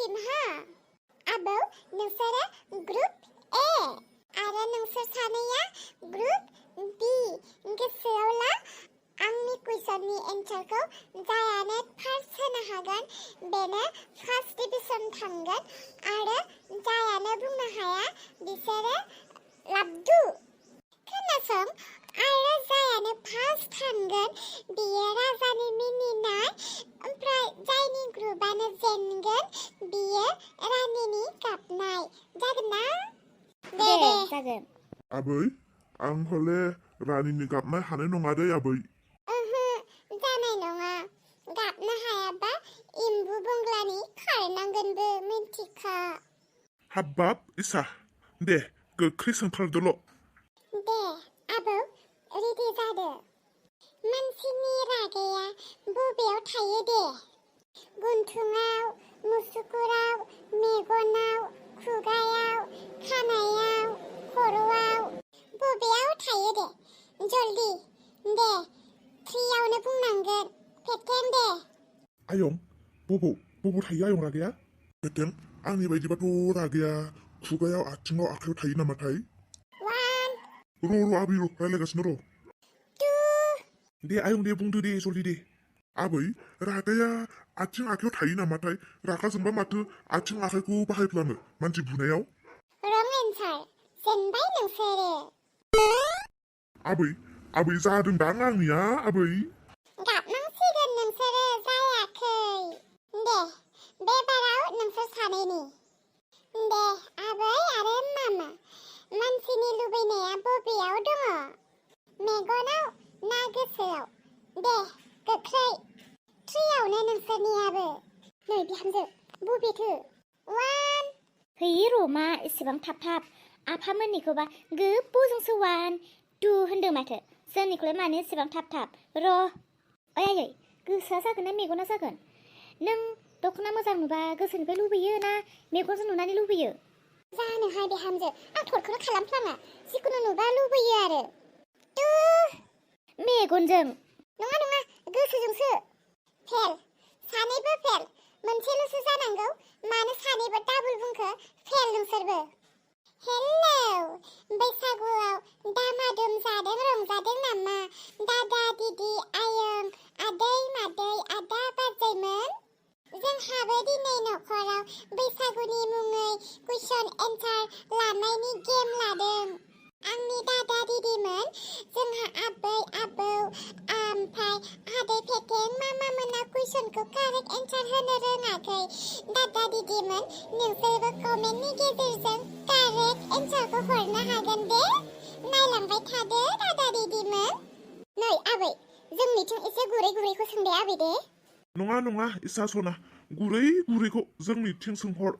15 आबौ नोंसोरो group A आरो नोंसोर सानैया ग्रुप बी गोसोआव ला आंनि कुइसननि एन्सारखौ जायानो फार्स्ट होनो हागोन बेनो फार्स्ट डिभिजन थांगोन आरो जायानो बुंनो हाया बिसोरो लाबदु खोनासं आरो जायानो फार्स्ट थांगोन बियो राजानि मिनिनाय ओमफ्राय जायनि ग्रुपआनो जेनगोन बियो रानिनि गाबनाय जागोन ना दे जागोन आबै आं हले रानिनि गाबनाय हानाय नङा दै आबै जानाय नङा गाबनो हायाबा एम्बु बंग्लानि खारनांगोनबो मिन्थिखा हाब्बाब इसा दे गोख्रै सोंथारदोल' दे आबौ रेडि जादो मानसिनि रागाया बबेयाव थायो दे गन्थंआव मुसुगुराव मेगनाव खुगायाव खानायाव खर'आव बबेयाव थायो दे जल्दी दे थ्रियावनो बुंनांगोन पेटेन दे आयं बबाव थायो आयं रागाया पेटेन आंनि बायदिबाथ' रागाया खुगायाव आथिङाव आखायाव थायो नामाथाय 1 र' आबै रायलायगासिनो र' 2 दे आयं दे बुंदो दे जल्दी दे आबै रागाया आथिं आखायाव थायो नामाथाय रागा जोंबा माथो आथिं आखाइखौ बाहायफ्लाङो मानसि बुनायाव रं एन्सार जेनबाय नोंसोरो आबै जादों दां आंनिया आबै गाबनांसिगोन नोंसोरो जायाखै दे बे बाराव नोंसोर सानैनि दे आबै आरो मामा मानसिनि लुबैनाया बबेयाव दङ मेगनाव ना गोसोआव दे गोख्रै थ्रियावनो नोंसोरनियाबो नै बिहामजो बबेथो 1 हैय र'मा एसेबां थाब आफामोननिखौबा गोबावजोंसो 1 2 होनदों माथो जोंनिखौलाय मानो एसेबां थाब र' आयै गोसोआ जागोन ना मेगना जागोन नों दख'ना मोजां नुबा गोसोनिफ्राय लुबैयो ना मेगनजों नुनानै लुबैयो जानोहाय बिहामजो आं थरखौनो खालामफ्लाङा जिखुनु नुबा लुबैयो आरो मेगनजों नङा गोसोजोंसो फेल सानैबो फेल मोनसेल'सो जानांगौ मानो सानैबो डाबल बुंखो फेल नोंसोरबो हेलौ बैसागुआव दामादुम जादों रंजादों नामा दादा दिदि आयं आदै मादै आदा बाजैमोन जोंहाबो दिनै न'खराव बैसागुनि मुङै कुइसन एन्सार लानायनि गेम लादों आंनि दादा दिदिमोन जोंहा आबै आबौ ओमफ्राय आदै पेटेन मामामोना कुइसनखौ कारेक्ट एन्सार होनो रोङाखै दादा दिदिमोन नोंसोरबो कमेन्टनि गेजेरजों कारेक्ट एन्सारखौ हरनो हागोन दे नायलांबाय थादो दादा दिदिमोन नै आबै जोंनिथिं एसे गुरैखौ सोंदे आबै दे नङा इसा सना गुरैखौ जोंनिथिं सोंहर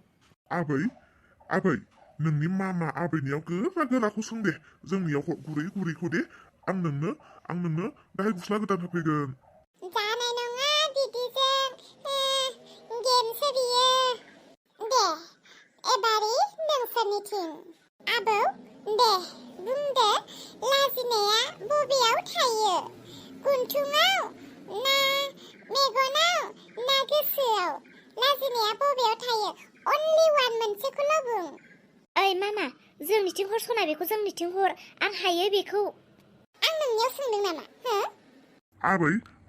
आबै नोंनि मामा आबैनियाव गोराखौ सों दे जोंनियाव गुरैखौ दे आं नोंनो दाहाय गस्ला गोदान होफैगोन जानाय नङा दिदिजों गेमसो बियो दे एबारै नोंसोरनिथिं आबौ दे बुंदो लाजिनाया बबेयाव थायो गन्थंआव ना मेगनाव ना गोसोआव लाजिनाया बबेयाव थायो अनलि 1 मोनसेखौल' बुं ओइ मामा जोंनिथिं हर सना बेखौ जोंनिथिं हर आं हायो बेखौ आं नोंनियाव सोंदों नामा हो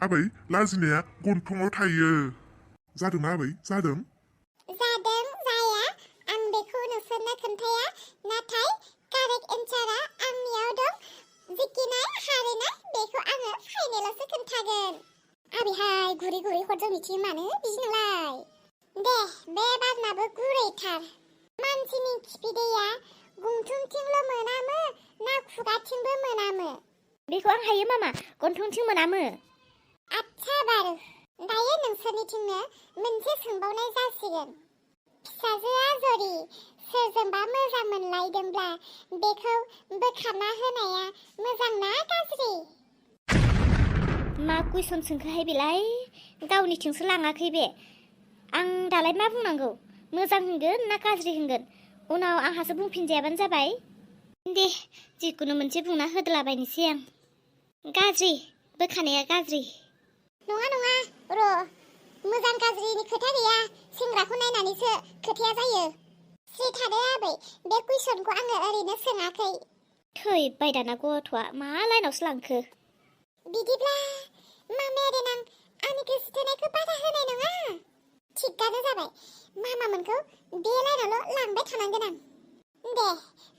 आबै लाजिनाया गन्थंआव थायो जादोंना आबै जादों जाया आं बेखौ नोंसोरनो खोन्थाया नाथाय कारेक्ट एन्सारा आंनियाव दं जिखिनाय हारिनाय बेखौ आङो फाइनेलावसो खोन्थागोन आबैहाय गुरै हर जोंनिथिं मानो बिदि नोंलाय दे बे बारनाबो गुरैथार मानसिनि खिफिदैया गन्थंथिंल' मोनामो ना खुगाथिंबो मोनामो बेखौ आं हायो मामा गन्थंथिं मोनामो आच्छा बारु दायो नोंसोरनिथिंनो मोनसे सोंबावनाय जासिगोन फिसाजोआ जरि सोरजोंबा मोजां मोनलायदोंब्ला बेखौ बोखारना होनाया मोजां ना गाज्रि मा कुइसन सोंखोहाय बेलाय गावनिथिंसो लाङाखै बे आं दालाय मा बुंनांगौ मोजां होनगोन ना गाज्रि होनगोन उनाव आंहासो बुंफिनजायाबानो जाबाय दे जिखुनु मोनसे बुंना होदलाबायनोसै आं गाज्रि बोखानाया गाज्रि नङा र' मोजां गाज्रिनि खोथा गैया सेंग्राखौ नायना होननानैसो खोथाया जायो स्रि थादो आबै बे कुइसनखौ आङो ओरैनो सोङाखै थै बायदाना गथ'आ मा लाइनावसो लांखो बिदिब्ला मामाया देनां आंनि गोसो थोनायखौ बादा होनाय नङा थिगानो जाबाय मामामोनखौ बे लाइनावल' लांबाय थानांगोन आं दे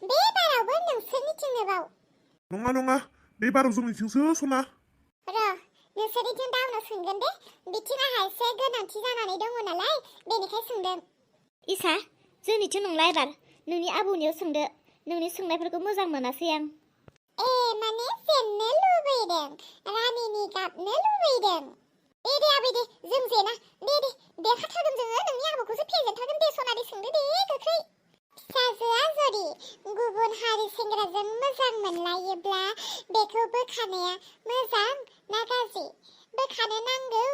बे बारावबो नोंसोरनिथिंनो बाव नङा नङा बे बाराव जोंनिथिंसो सना र' नोंसोरनिथिं दा उनाव सोंगोन दे बिथिं आंहा एसे गोनांथि जानानै दङ नालाय बेनिखाय सोंदों इसा जोंनिथिं नंला एबार नोंनि आबौनियाव सोंदो नोंनि सोंनायफोरखौ मोजां मोनासै आं ए माने जेननो लुबैदों रानिनि गाबनो लुबैदों दे आबै दे जों जेना दे देरहाथारगोन जोङो नोंनि आबौखौसो फेजेनथारगोन दे सनारि सोंदो दे गोख्रै फिसाजोआ जुदि गुबुन हारि सेंग्राजों मोजां मोनलायोब्ला बेखौ बोखानाया मोजां ना गाज्रि बोखानो नांगौ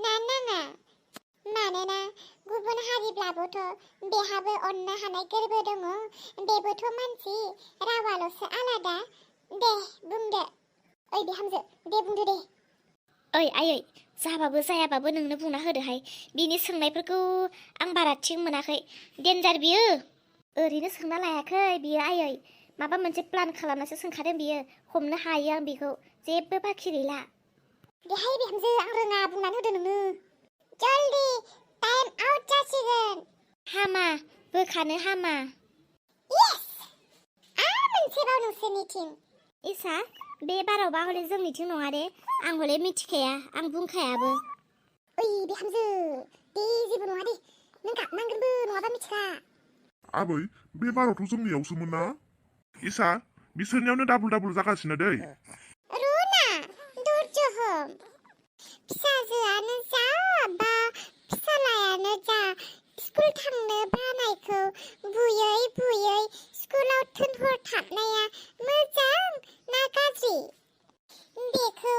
ना नाङा मानोना गुबुन हारिब्लाबोथ' बेहाबो अननो हानाय गोरबो दङ बेबोथ' मानसि रावाल'सो आलादा दे बुंदो ओइ बिहामजो दे बुंदो दे ओइ आयै जाबाबो जायाबाबो नोंनो बुंना होदोहाय बिनि सोंनायफोरखौ आं बारा थिग मोनाखै डेन्जार बियो ओरैनो सोंना लायाखै बियो आयै माबा मोनसे प्लान खालामनासो सोंखादों बियो हमनो हायो आं बेखौ जेबो बाखि गैला देहाय बिहामजो आं रोङा बुंनानै होदो नोङो जल्दि टाइम आउट जासिगोन हामा बोखानो हामा येस मोनसेबाव नोंसोरनिथिं इसा बे बारावबा हले जोंनिथिं नङा दे आं हले मिथिखाया आं बुंखायाबो ओइ बिहामजो दे जेबो नङा दे नों गाबनांगोनबो नङाबा मिथिखा आबै बे बारावथ' जोंनियावसोमोन ना इसा बिसोरनियावनो डाबल जागासिनो दै रुना धैर्य हम फिसाजोआनो जा बा फिसालायानो जा स्कुल थांनो बानायखौ बुयै स्कुलाव थोनहरथाबनाया मोजां ना गाज्रि बेखौ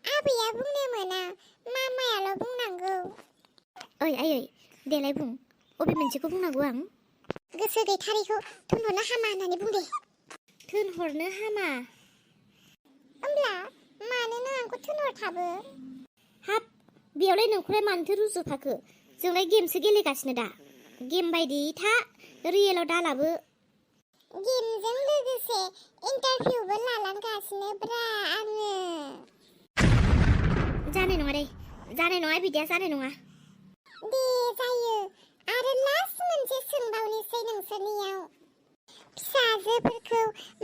आबैया बुंनो मोना मामायाल' बुंनांगौ ओइ आयै देलाय बुं अबे मोनसेखौ बुंनांगौ आं गोसो गैथारैखौ थोनहरनो हामा होननानै बुं दे थोनहरनो हामा होमब्ला मानो नों आंखौ थोनहरथाबो हाब बेयावलाय नोंखौलाय मानोथो रुजुफाखो जोंलाय गेमसो गेलेगासिनो दा गेम बायदि था रियेलाव दालाबो गेमजों लोगोसे इन्टारभिउबो लालांगासिनो ब्रा आङो जानाय नङा दे जानाय नङा बिदिया जानाय नङा दे जायो आरो लास्ट मोनसे सोंबावनोसै नोंसोरनियाव फिसाजोफोरखौ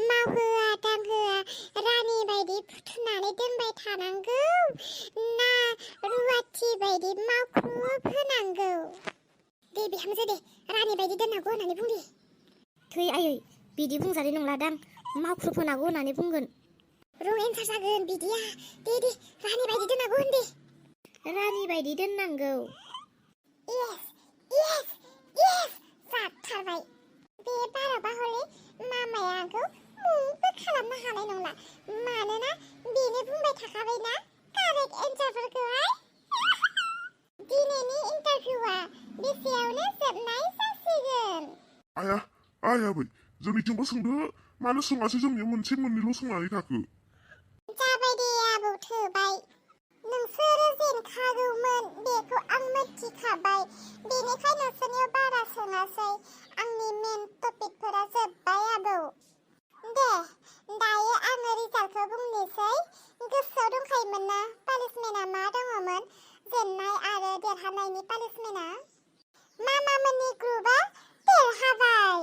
मावहोआ दांहोआ रानि बायदि फुथुनानै दोनबाय थानांगौ ना रुवाथि बायदि मावख्रुब होनांगौ दे बिहामजो दे रानि बायदि दोननांगौ होननानै बुं दे थै आयै बिदि बुंजानाय नंला दां मावख्रुब होनांगौ होननानै बुंगोन रं एन्सार जागोन बिदिया दे रानि बायदि दोननांगौ होन दे रानि बायदि दोननांगौ येस जाथारबाय बे बाराबा हले मामाया आंखौ मुंबो खालामनो हानाय नंला मानोना बेनो बुंबाय थाखाबायना कारेक्ट एन्सारफोरखौहाय दिनैनि इन्टारभिउआ बेसेयावनो जोबनाय जासिगोन आया आबै जोंनिथिंबो सोंदो मानो सोङासै जोंनियाव मोनसे मोननैल' सोंनानै थाखो जाबाय दे आबौ थोबाय नोंसोरो जेनखागौमोन बेखौ आं मिथिखाबाय बेनिखाय नोंसोरनियाव बारा सोङासै आंनि मेन टपिकफोरा जोब्बाय आबौ दे दायो आङो रिजाल्टखौ बुंनोसै गोसोआव दंखायोमोन ना पानिशमेन्टआ मा दङमोन जेननाय आरो देरहानायनि पानिशमेन्टआ मामामोननि ग्रुपआ देरहाबाय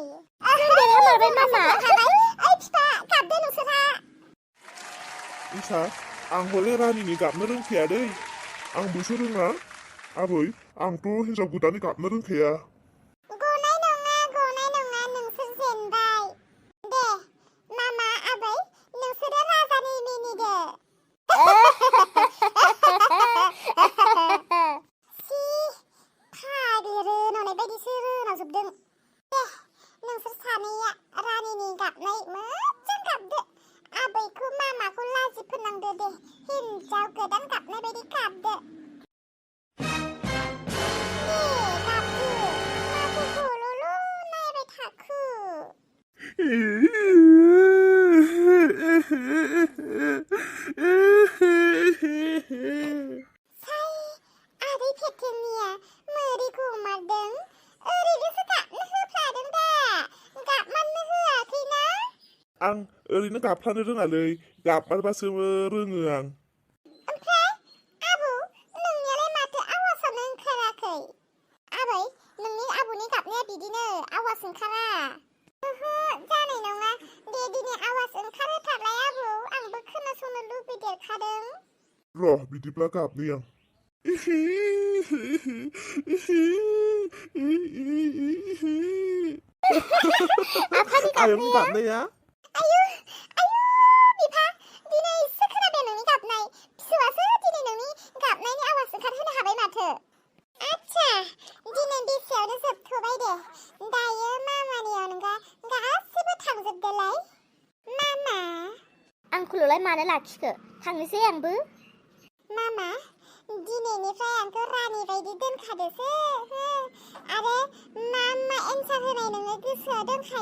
देरहामारबाय मामा ओइ फिफा गाबदो नोंसोरहा इसा आं हले रानिनि गाबनो रोंखाया दै आंबोसो रोङा आबै आंथ' हिन्जाव गोदाननि गाबनो रोंखाया गनाय नङा नोंसोर जेनबाय दे मामा आबै नोंसोरो राजानि मिनिदो सि फाग्लि रोनावनाय बायदिसो रोनावजोबदों दे नोंसोर सानैया रानिनि गाबनाय मोजां गाबदो आबैखौ मामाखौ लाजि फोनांदो दे हिन्जाव गोदान गाबनाय बायदि गाबदो गाबदो माथो हल'ल' नायबाय थाखो साइ आदै फेथेनिया मोरै गोमारदों आं ओरैनो गाबफ्लानो रोङालै गाबमारबासो रोङो आं ओमफ्राय आबौ नोंनियालाय माथो आवाजानो ओंखाराखै आबै नोंनि आबौनि गाबनाया बिदिनो आवाज ओंखारा ओहो जानाय नङा दे दिनै आवाज ओंखारहोथारलाय आबौ आंबो खोनासंनो लुबैदेरखादों र' बिदिब्ला गाबनि आं आयं गाबनाया आयु बिफा दिनै एसे खोनाबाय नोंनि गाबनाय फिसौआसो दिनै नोंनि गाबनायनि आवाज ओंखारहोनो हाबाय माथो आच्छा दिनै बेसेयावनो जोबथ'बाय दे दायो मामानियाव नोंगा गासिबो थांजोबदोलाय मामा आंखौल'लाय मानो लाखिखो थांनोसै आंबो मामा दिनैनिफ्राय आंखौ रानि बायदि दोनखादोसो हो आरो मा मा एन्सार होनाय नोङो गोसोआव दंखायो